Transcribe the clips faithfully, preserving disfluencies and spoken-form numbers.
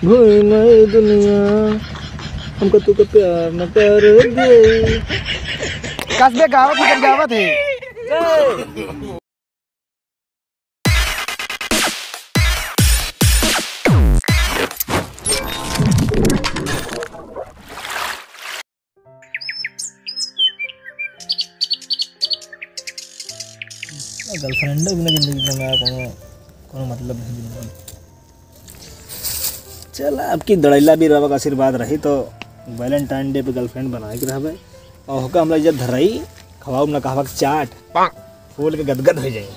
भूमि दुनिया, हमका तू का प्यार न कर दे। कस्बे गावत ही, गावत है। गर्लफ्रेंड बिना जिंदगी में ना कोनो, कोनो मतलब नहीं जिंदगी। चल, आपकी दड़ैला भी रवा का आशीर्वाद रही तो वैलेंटाइन डे पे गर्लफ्रेंड बनाए के रहबे। और होका हमला इज्जत धराई, खवाओ ना कहवा के चाट, फूल के गदगद हो जाए।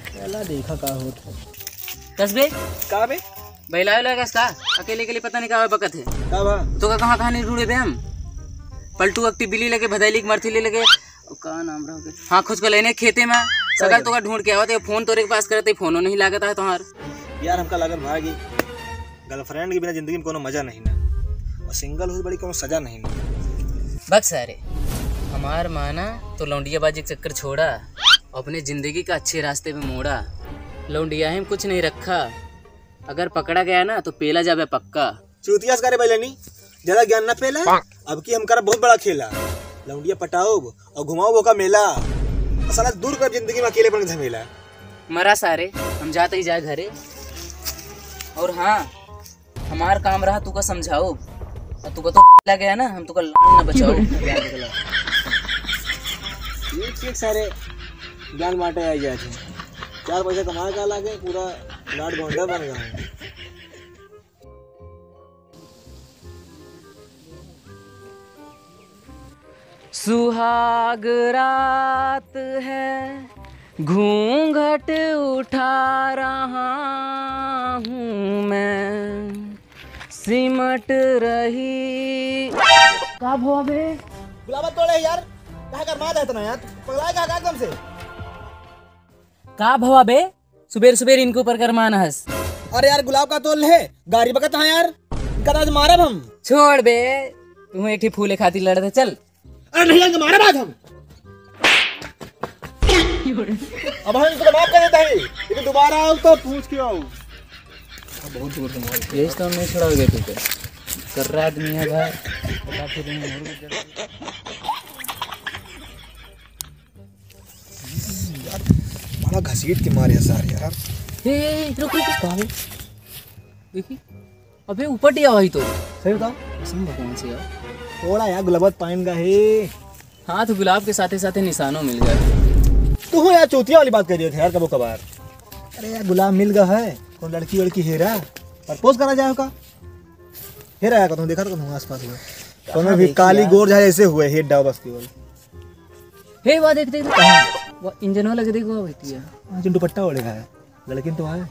चला देखा का होत है। कस्बे? का बे? बैलावे लगा का? अकेले, अकेले पता नहीं का बकत है। का बा? तो का कहाँ, कहाँ नहीं ढूंढे बे हम? पलटू अक्टी बिल्ली लगे, भदैली के मरथिली लगे। ओ, का नाम रहो के? हाँ, खुद को लेने खेते में। सगल तो का ढूंढ के आवत है, फोन तोरे के पास करते, फोनो नहीं लागत है तुम्हार। यार, हमका लागत भागी। गर्लफ्रेंड के बिना जिंदगी में कोनो मजा नहीं ना, और सिंगल हो बड़ी कोनो सजा नहीं ना। बक सारे, हमार माना तो लौंडियाबाजी के चक्कर छोड़ा, अपने जिंदगी का अच्छे रास्ते पे मोड़ा। लौंडिया में कुछ नहीं रखा, अगर पकड़ा गया ना तो पेला जाबे पक्का। चूतिया से करे बैलनी, ज्यादा ज्ञान ना पेला। अब की हम करब बहुत बड़ा खेला, लौंडिया पटाओब और घुमाओ वो का मेला। और साला दूर कर जिंदगी में अकेलेपन के झमेला। मरा सारे, हम जाते ही जाए घरे। और हाँ, हमार काम रहा तू का समझाओ, और तू का तो लग गया ना, हम तू का लान ना बचाओ। एक एक सारे ज्ञान बांटे आ जाए थे। चार पैसा कमाए का लागे, पूरा लाड गोंडा बन गया है। सुहाग रात है, घूंघट उठा रहा हूँ मैं, सिमट रही। का भवा बे? गुलाबा तोड़े यार, काहे कर मार देतना यार, पगला का एकदम से। का भवा बे? सुबेर सुबेर इनके ऊपर गरमान हस। अरे यार, गुलाब का तोल है, गारी बकत हाँ यार, इनका तो आज मारब हम। छोड़ बे, तू एक ठे फूले खातिर लड़त है, चल। अरे नहीं, इनका मारब आज हम। अब हम इनको माफ कर देता है, लेकिन दोबारा आओ तो पूछ के आओ। बहुत जोर से मार। ये तो हम नहीं छोड़ाओगे तू तो। कर रहा आदमी है भाई। बता फिर नहीं, और भी जल्दी। यार, बड़ा घसीट के मारे हैं सारे यार। ए, ए, ए, रुक, रुक, रुक। कहाँ है? देखी, अबे ऊपर दिया भाई तो। सही बताओ। कसम भगवान से यार। थोड़ा यार गुलाबत पाइन का है। हाँ, तो गुलाब के साथे साथे निशानो मिल गया। तू हो यार, चूतिया वाली बात कर रही हो यार कबो कभार। अरे यार, गुलाब मिल गया है, कौन लड़की वड़की हेरा, प्रपोज करा जाए का? हेरा यार, कतहूँ देखा तो कतहूँ आसपास हुआ। कहाँ कौनो भी देखी काली यार? गोर जाए ऐसे हुए, हेड डाव बस केवल। हे, वाह, देख, देख, देख। कहाँ? वाह, इंजन वाला के देख, वाह, बैठी है। हाँ, जो दुपट्टा ओढ़े है, लड़किन तो है।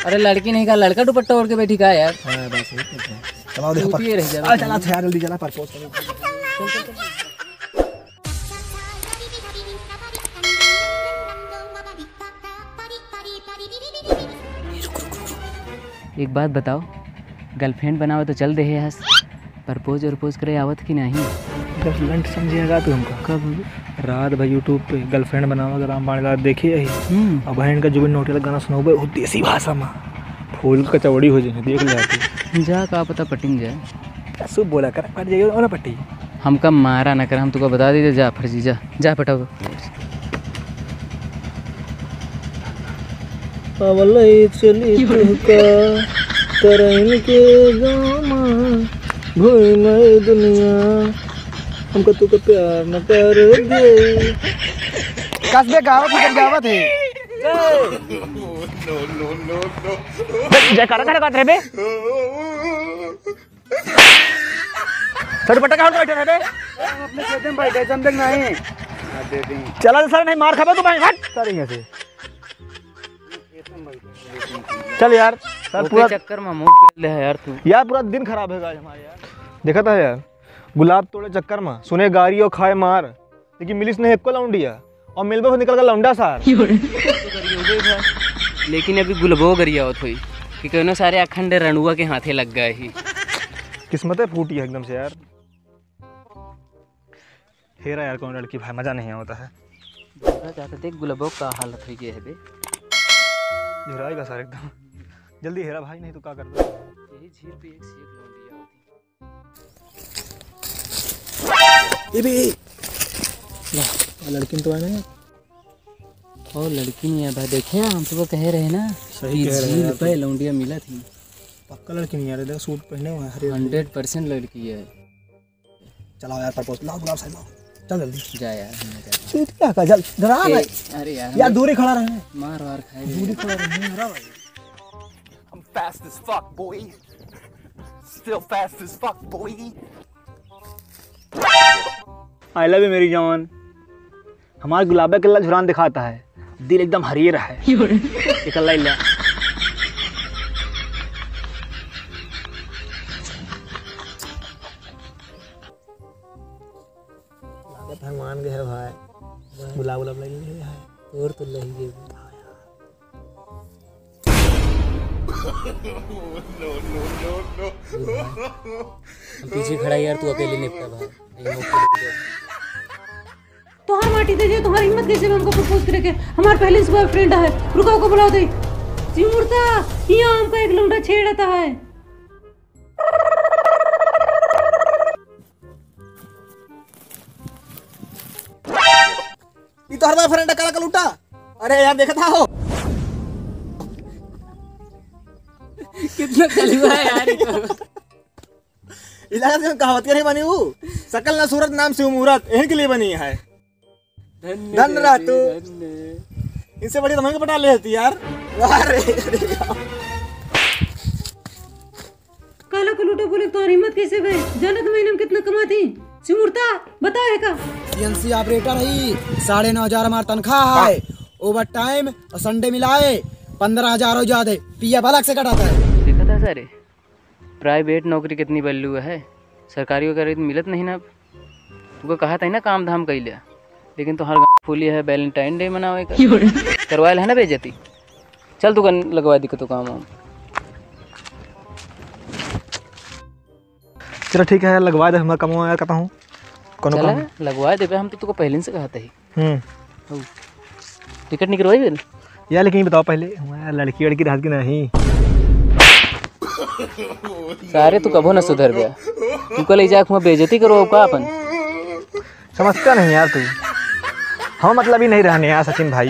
अरे, लड़की नहीं का, लड़का दुपट्टा ओढ़ के बैठी का यार? हाँ, बस वही तो है। चलाओ, देखो, चूतिए पर-, रह जावे आ, चला, तुम। यार, जल्दी चला, प्रपोज करो। चल, चल, चल। एक बात बताओ, गर्लफ्रेंड बनावे तो चल देहे हस, प्रपोज वरपोज करे आवत कि नहीं? जब लंट समझेगा तो हमका। कब? रात भर YouTube पे गर्लफ्रेंड बनावे के रामबाण रात देखे यही। हम्म। अब बहन का जुबिन नौटियाल गाना सुनावे, वो देसी भाषा में फूल कचौड़ी हो जाए, देख ले तू। जा, का पता पटिन जाए। शुभ बोला कर, पट जाइए और पट्टी। हमका मारा न कर, हम तुका बता दीजिए, जा फर्जी, जा, जा पटाओ। अवलई चली तुहका तरैन के गामा, भूमि दुनिया, हमका तुका प्यार न कर दे। कस्बे गावत है, गावत है। जयकारा करे बात रे बे। सर दुपट्टा का बैठे रहे बे। हम अपने खेते में बैठे, समझे कि नहीं? चला तो सर, नहीं मार खाबे तू भाई, हट सर यहाँ से। चल यार, सर ओके, पूरा चक्कर में मूड पे ले है यार तू। यार पूरा दिन खराब है आज हमारा यार। देखा था यार, गुलाब तोड़े चक्कर में सुने गारी और खाए मार। लेकिन मिलिस नहीं एको लौंडिया, और मिलबे हो निकल गया लौंडा सार। तो गरिया हो गई भाई, लेकिन अभी गुलबो गरिया होत होई कि कौनो सारे अखंड रणुआ के हाथे लग गए ही। किस्मते फूटी है एकदम से यार। हेरा यार कौन लड़की भाई, मजा नहीं होता है। देखा जाता, देख गुलबो का हालत हो गया है बे। झुराएगा सार एकदम। जल्दी हेरा भाई, नहीं तो का करबे। यही झील पे एक से एक लौंडिया होती। ए बे, ए। ना, लड़किन तो आए ना। और लड़की नहीं है भाई, देखे हम तुमको कह रहे ना सही कि कह रहे हैं झील यार पे तुम। लौंडिया मिला थी। पक्का लड़की नहीं आ रही, देखो सूट पहने हुए हैं, हरे हंड्रेड परसेंट लड़की है। चलाओ यार, प्रपोज, लाओ गुलाब साहब, लाओ। चल जल्दी। जा यार, हम ना जाते। चल, क्या कर, चल, डरा ए, नहीं। अरे यार, यार, हम दूरी खड़ा रहना। मार वार खाए दूरी खड़ा रहना, हरा भाई। I'm fast as fuck, boy. Still fast as fuck, boy. I love you, मेरी जान। हमार गुलाबे के लाल झुरान दिखाता है, दिल एकदम हरियर है। निकल लाई ले। लागत है मान गए भाई, गुलाब गुलाब लग गए भाई। और तो लही गए। हम पीछे खड़ा यार, तू अकेले निपटा भाई। ये मौका दे। तोहार माटी दे दे, तोहार हिम्मत कैसे बा हमको प्रपोज करे के? हमार पहले से बॉयफ्रेंड है, रुका ओको बुला दे। सिमुरता, यहाँ हमका एक लौंडा छेड़ता है। ई तोहर बॉयफ्रेंड है, काला कलूटा। अरे यार, देखत हो? कितना कलुआ है यार ये तो। इलाका से कहावत के नहीं बनी हूँ, सकल ना सूरत नाम से मुहूर्त, इनके लिए बनी है। धन्य धन रहा देवी, तू। धन्य। इनसे बड़ी तो हमके पटा लेती यार। अरे, अरे। काला कलूटा बोले, तोहर हिम्मत कैसे भई? जानत महीना में कितना कमाती? सिमुरता, बताओ एका। सीएनसी ऑपरेटर ही, साढ़े नौ हजार हमार तनख्वाह है, ओवर टाइम और संडे मिलाए पन्द्रह हजार हो जाते। पिया बलक से कटाता है। देखा था सारे, प्राइवेट नौकरी कितनी वैल्यू है, सरकारी वगैरह तो मिलत नहीं ना। अब तुका कहा था ना काम धाम कैले, लेकिन तोहार गाँव फूली है, वैलेंटाइन डे मनावे का। करवायल है ना बेइज्जती। चल तू कन लगवा दी तो काम वाम। चलो ठीक है, लगवा दे, हमारा कमवा यार, कहता हूँ। कोनो चला, काम? लगवा देबे, हम तो तुको पहले से कहते ही। हम्म। हौ। टिकट निकलवाई बेल? यार, लेकिन ये बताओ पहले, हमारा लड़की वड़की रहत कि नहीं? सारे, तू कभो न सुधर गया। तू कल जाके वहाँ बेइज्जती करो का अपन? समझता नहीं यार तू। हम मतलब ही नहीं रहने यार सचिन भाई।